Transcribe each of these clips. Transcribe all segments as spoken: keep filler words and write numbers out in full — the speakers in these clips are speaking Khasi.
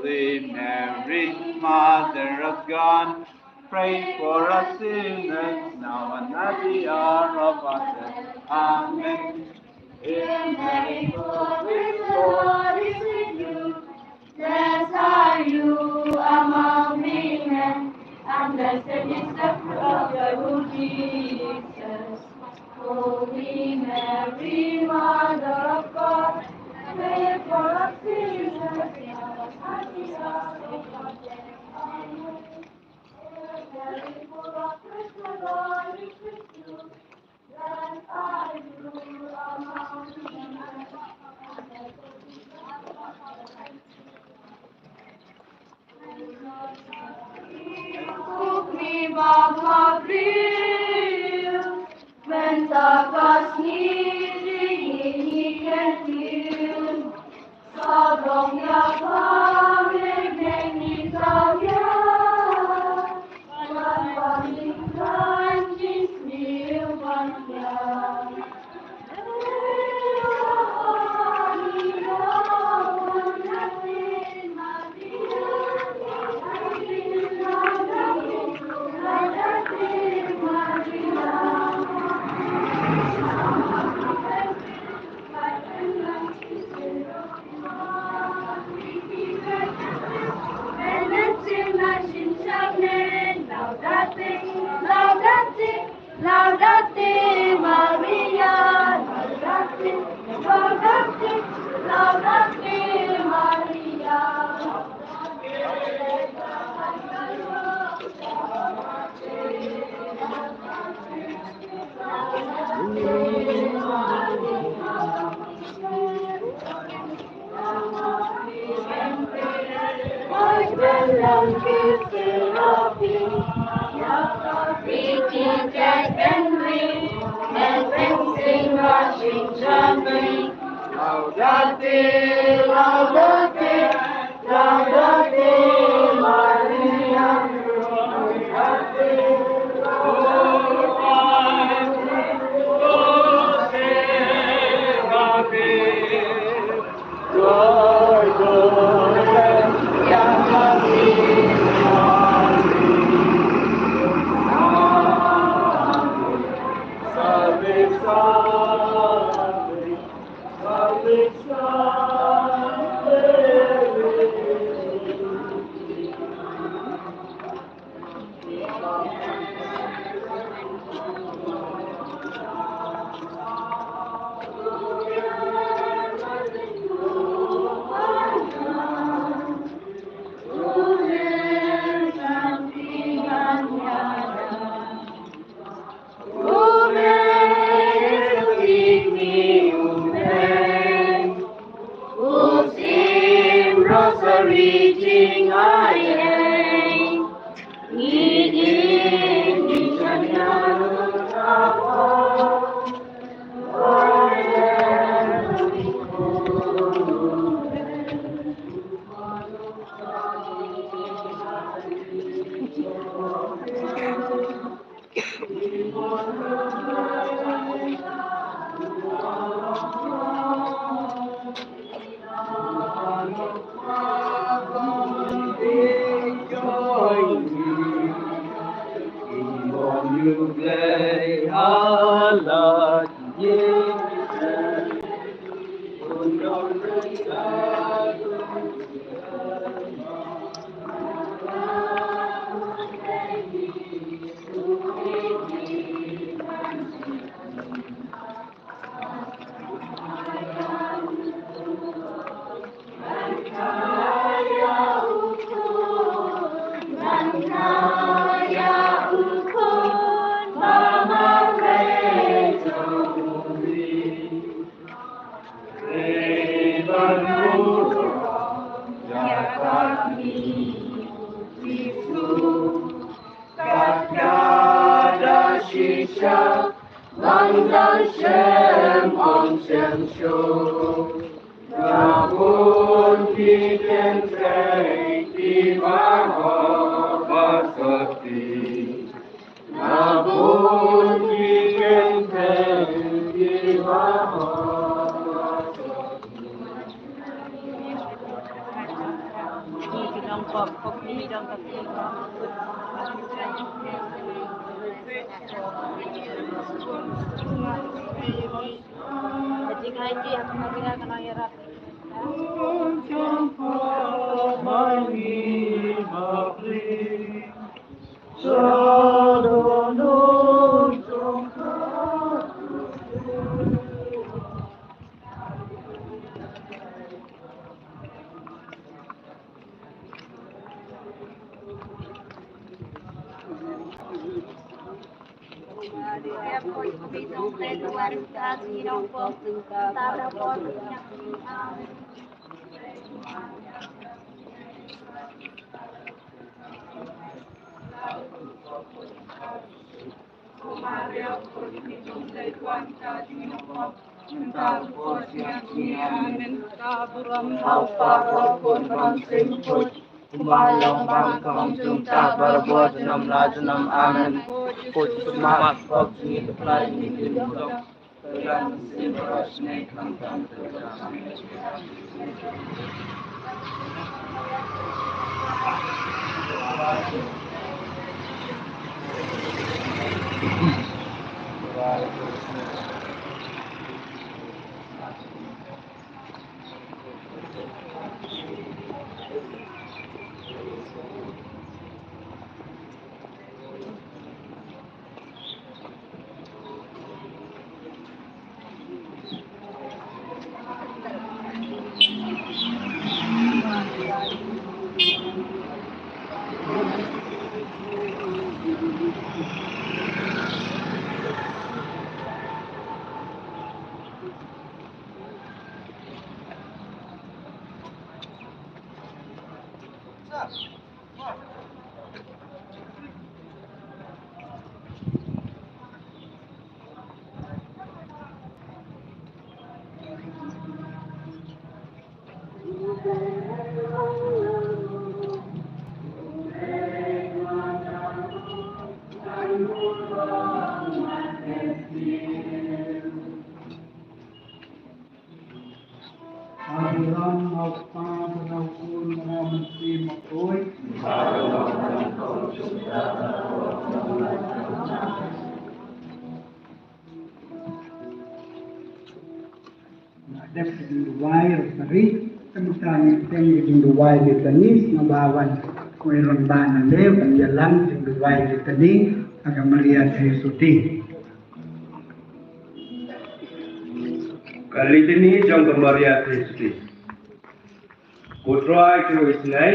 Mary, Mother of God, pray for us sinners now and at the hour of our death. Amen. Hail Mary, full of grace, the Lord is with you. Blessed are you among women, and blessed is the fruit of your womb, Jesus. Holy Mary, Mother of God, pray for us sinners now and at the hour of our death. Amen. Hail Mary, full of grace, the Lord is with you. Blessed are you among women, and blessed is the fruit of your womb, Jesus. Laudate, laudate, laudate Maria, laudate, laudate, laudate Maria. Laudate, laudate, laudate Maria. Katba da shisha, man dang shem ong shem shuh. Nga bun ki kynthei kiba hok ba soti. Nga bun ki kynthei kiba hok ba soti. Abraham, au Kpa, au Khun, au Mynsiem Bakhuid. Nga dep ka jingduwai Rosari, te mynta ngin ïa ka jingduwai Litany, sngewbha wan kawei ruh ba na leh ban ïalam jingduwai Litany ha ka Maria Theisotti. Ka Litany jong ka Maria Theisotti. Ko Trai, to isynei.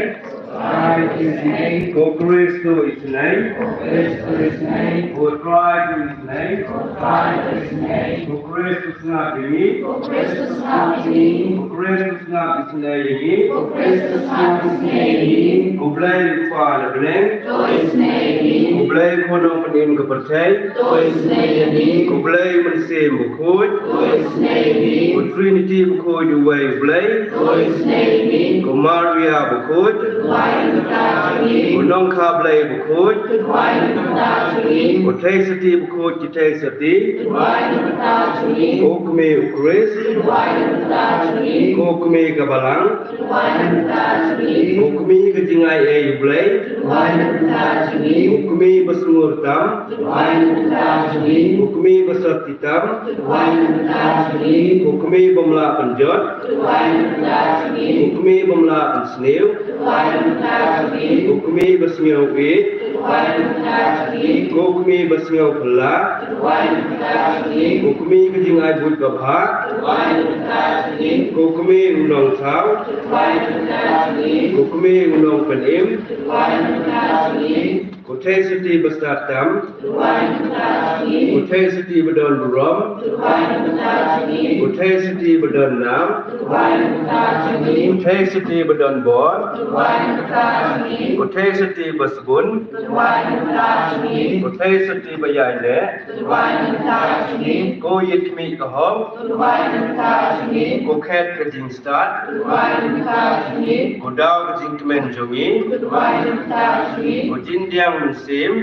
Trai, to isynei. Ko Khrist, to isynei. Khrist, to isynei. Ko Trai, to isynei. Trai, to isynei. Ko Khrist, to sngap ïa ngi. Khrist, to sngap ïa ngi. Ko Khrist, to sngap isynei ïa ngi. Ko Khrist, to sngap isynei ïa ngi. Ko Blei u Kpa na bneng. To isynei ïa ngi. Ko Blei u Khun nongpynim ka pyrthei. To isynei ïa ngi. Ko Blei u Mynsiem Bakhuid. To isynei ïa ngi. Ko Trinity Bakhuid uwei u Blei. To isynei ïa ngi. Ko Maria Bakhuid. To duwai na ka bynta jong ngi. Ko Nongkha Blei Bakhuid. To duwai na ka bynta jong ngi. Ko Theisotti Bakhuid, ki Theisotti. To duwai na ka bynta jong ngi. Ko Kmie u Khrist. To duwai na ka bynta jong ngi. Ko Kmie ka Balang. To duwai na ka bynta jong ngi. Ko Kmie ka jingai ei u Blei. To duwai na ka bynta jong ngi. Ko Kmie basngur tam. To duwai na ka bynta jong ngi. Ko Kmie basotti tam. To duwai na ka bynta jong ngi. Ko Kmie bym lah pynjot. To duwai na ka bynta jong ngi. Ko Kmie bym lah pynsniew. To duwai na ka bynta jong ngi. Ko Kmie basngew ïeit. To duwai na ka bynta jong ngi. Ko Kmie basngew phylla. To duwai na ka bynta jong ngi. Ko Kmie ka jingai buit babha. To duwai na ka bynta jong ngi. Ko Kmie u Nongthaw. To duwai na ka bynta jong ngi. Ko Kmie u Nongpynim. To duwai na ka bynta jong ngi. Ko Theisotti bastad tam. To duwai na ka bynta jong ngi. Ko Theisotti badon burom. To duwai na ka bynta jong ngi. Ko Theisotti badon nam. To duwai na ka bynta jong ngi. Ko Theisotti badon bor. To duwai na ka bynta jong ngi. Ko Theisotti basbun. To duwai na ka bynta jong ngi. Ko Theisotti baïaineh. To duwai na ka bynta jong ngi. Ko Ïit khmih ka hok. To duwai na ka bynta jong ngi. Ko Khet ka jingstad. To duwai na ka bynta jong ngi. Ko Daw ka jingkmen jong ngi. To duwai na ka bynta jong ngi. Ko Jingdiang Mynsiem.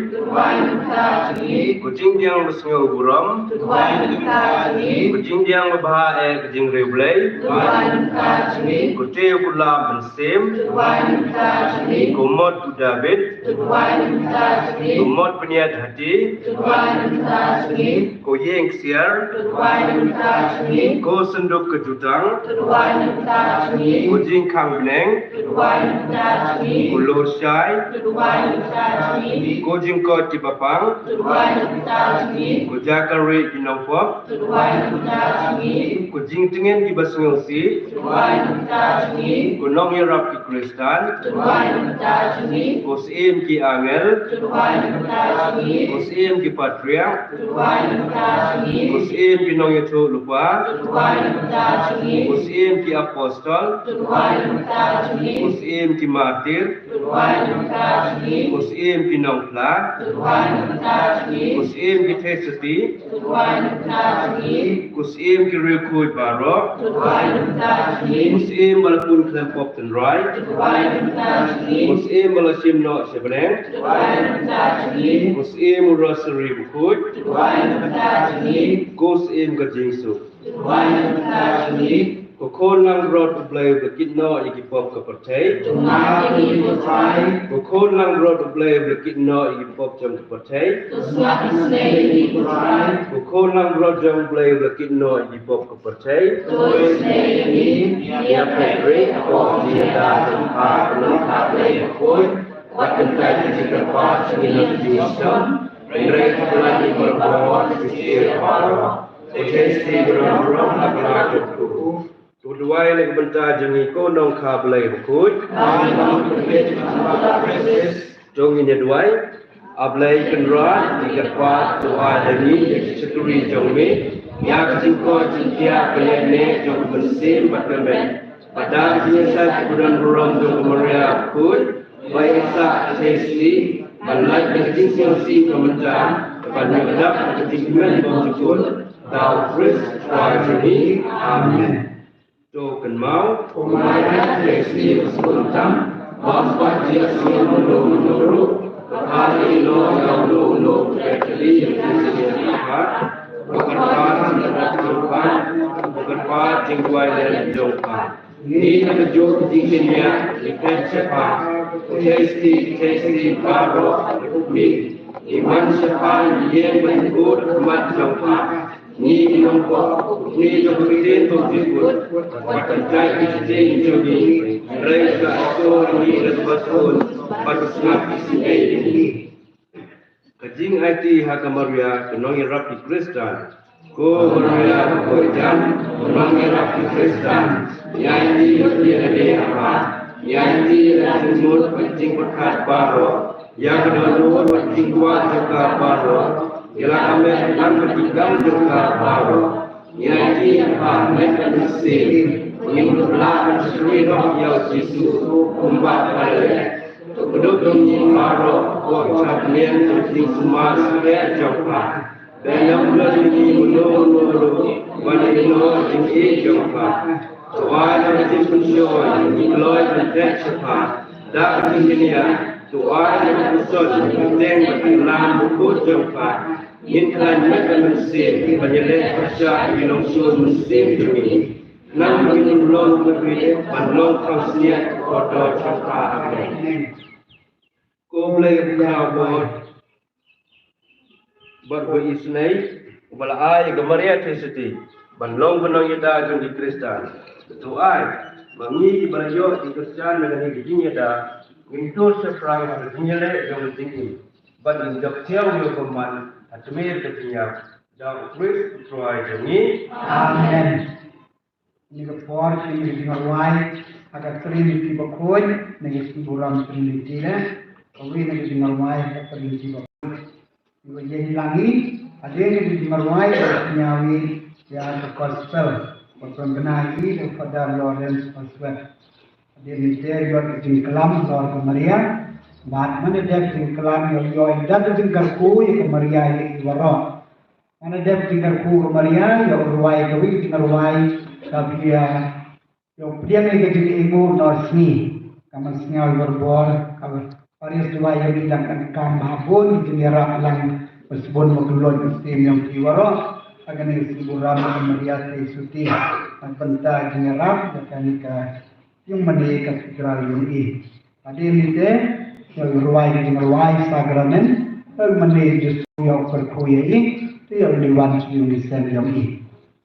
Ko jingdiang basngewburom. Ko jingdiang babha eh ka jingriewblei. Ko triew ko lap mynsiem. Ko mot u David. Ko mot pynïaid hati. Ko ïing ksiar. Ko synduk ka jutang. Ko jingkhang bneng. Ko lor shai. Ko jingkoit kiba pang. Ko jaka rieh ki nongpop. Ko jingtngen kiba sngewsih. Ko nongïarap ki Khristan. Ko syiem ki angel. Ko syiem ki patriark. Ko syiem ki nongïathuhlypa. Ko syiem ki apostol. Ko syiem ki martir. Ko syiem ki nongphla. Ko syiem ki theisotti. Ko syiem ki riewkhuid baroh. Ko syiem ba la pun khlem pop tynrai. Ko syiem ba la shim noh sha bneng. Ko syiem u Rosary bakhuid. Ko syiem ka jingsuk. Ko khun langbrot U Blei ba kit noh ïa ki pop ka pyrthei. Ko khun langbrot U Blei ba kit noh ïa ki pop jong ka pyrthei. Ko khun langbrot jong U Blei ba kit noh ïa ki pop ka pyrthei. Ïa peit ri ha ka jingïada jong ka nongkha Blei bakhuid. Wat kyntait ïa ka jingkyrpad jong ngi na ka jingshitom. Hynrei khuslai ïa ki briew baroh. Ko Jisu ba don burom ha ka rai jong u. To duwai na ka bynta jong ngi ko nongkha Blei bakhuid. To ngin ïa duwai. A Blei Kynrad, ngi kyrpad to ai ïa ngi ïa ka shakri jong me, ïa ka jingkoit jingkhiah ba ïaineh jong ka mynsiem bad ka met. Bad da ka jingïasaid ba don burom jong ka Maria bakhuid, ba ïa sah ka theisotti, ban lait na ka jingsngewsih ka mynta, ban ïakdap na ka jingkmen bymjukut, da U Khrist U Trai jong ngi. Amen. To kynmaw, ko Maria, ka theisotti ba sngewtynnat, bam pat jia sngewmynduh mynduh ruh, ba ka la ïehnoh ïa uno uno, ba ka la ïehnoh ïa ka, ba ka la ïehnoh ïa ka, ba ka la ïehnoh ïa ka. Ngi la ka juh ka jingshaniah, ngi peit shaphang, ka theisotti, ka theisotti baroh, ngi wan shaphang, ngi ïeng ban ïakut ha khmat jong pha. Ngi ki nongpop, ngi jong ka ktien bymjukut, bad ka jait ka ktien jong ngi, hynrei ka ato ngi la ka bashun, bad ka sngap ka sngewsih jong ngi. Ka jingaiti ha ka Maria, ka nongïarap ki Khristan. Ko Maria, ka kyrdan, ka nongïarap ki Khristan. Ngi aiti ïa phi ha ka jingmut bad jingpyrkhat baroh. Ïa ka dohnud bad jingkwah jong ka baroh. Ïa la ka met bad ka jingkam jong ka baroh. Ngi aiti ïa pha met bad mynsiem. Ngin ym lah ban shakri noh ïa u Jisu kumba pha la leh. To kdup jong ngi baroh, ko Kynrad, ha ka jingsumar sngewsih jong pha. Ba ym don ngi uno uno ruh ban ïehnoh ïa ka jingïeit jong pha. To ai ïa ka jingpynshoi, ngi kloi ban peit sha pha. Da ka jingkyrkhu, to ai ïa ka jingpynshoi, ngi teng bad ngi lam bakhuid jong pha. Ngin khlaiñ met bad mynsiem, ban ïaleh pyrshah ïa ki nongshun mynsiem jong ngi. Khnang ba ngin ym long kaba bieit, ban long khang snieh ka kordor jong pha. Amen. Ko Blei ba khraw bor bad ba isynei, uba la ai ïa ka Maria Theisotti ban long ka nongïada jong ki Khristan, to ai ba ngi kiba la ïoh jingkyrshan na kane ka jingïada, ngin tur shaphrang ha ka jingïaleh jong ka jingim, bad ngin jop thiaw ïa u bymman ha tmier ka jingïap, da U Khrist U Trai jong ngi. Amen. Kane ka por, kane ka jingrwai ha ka Trinity bakhuid, kane ka sngi burom Trinity, eh. Kawei na ka jingrwai ha ka Trinity bakhuid. Ngi ïa ïalang ïa, hadien ka jingrwai, ba sngewbha ïa ka Gospel ba pynbna ïa u Father Lawrence Bosworth. Hadien ngi te ïoh ka jingklam halor ka Maria, bad man la dep jingklam ïoh, ïoh da ka jingkyrkhu ïa ka Maria ïa i baroh. Ngan dep jingkyrkhu ka Maria, ïa u rwai kawei ka jingrwai, ka phi ïa, ïa u pdiang ïa ka jingïohi nosngi, ka mynsngi baroh, ka Parish Duwai ïa ngi dang kan kam ha bun ki jingïarap lang ba sbun ba kylluid ba stem ïong ki waroh. Ha kane ka sngi burom ka Maria Theisotti, na ka bynta jingïarap ïa kane ka ïung mane ka Cathedral ïong i. Hadien ite ïa u rwai ka jingrwai sakramen, ïa u mane Jisu ïa u kyrkhu ïa i, te ïa u liwan ki ïung i sem ïong i.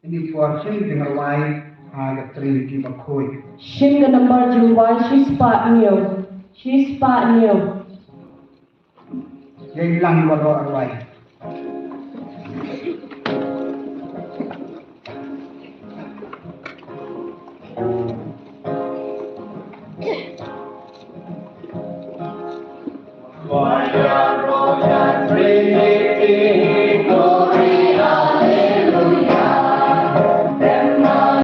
Ini por shin jingrwai ha ka Trinity bakhuid. Shin ka nambar jingrwai shispah hynñiew. Shispah hynñiew. Ïa i lang waroh rwai.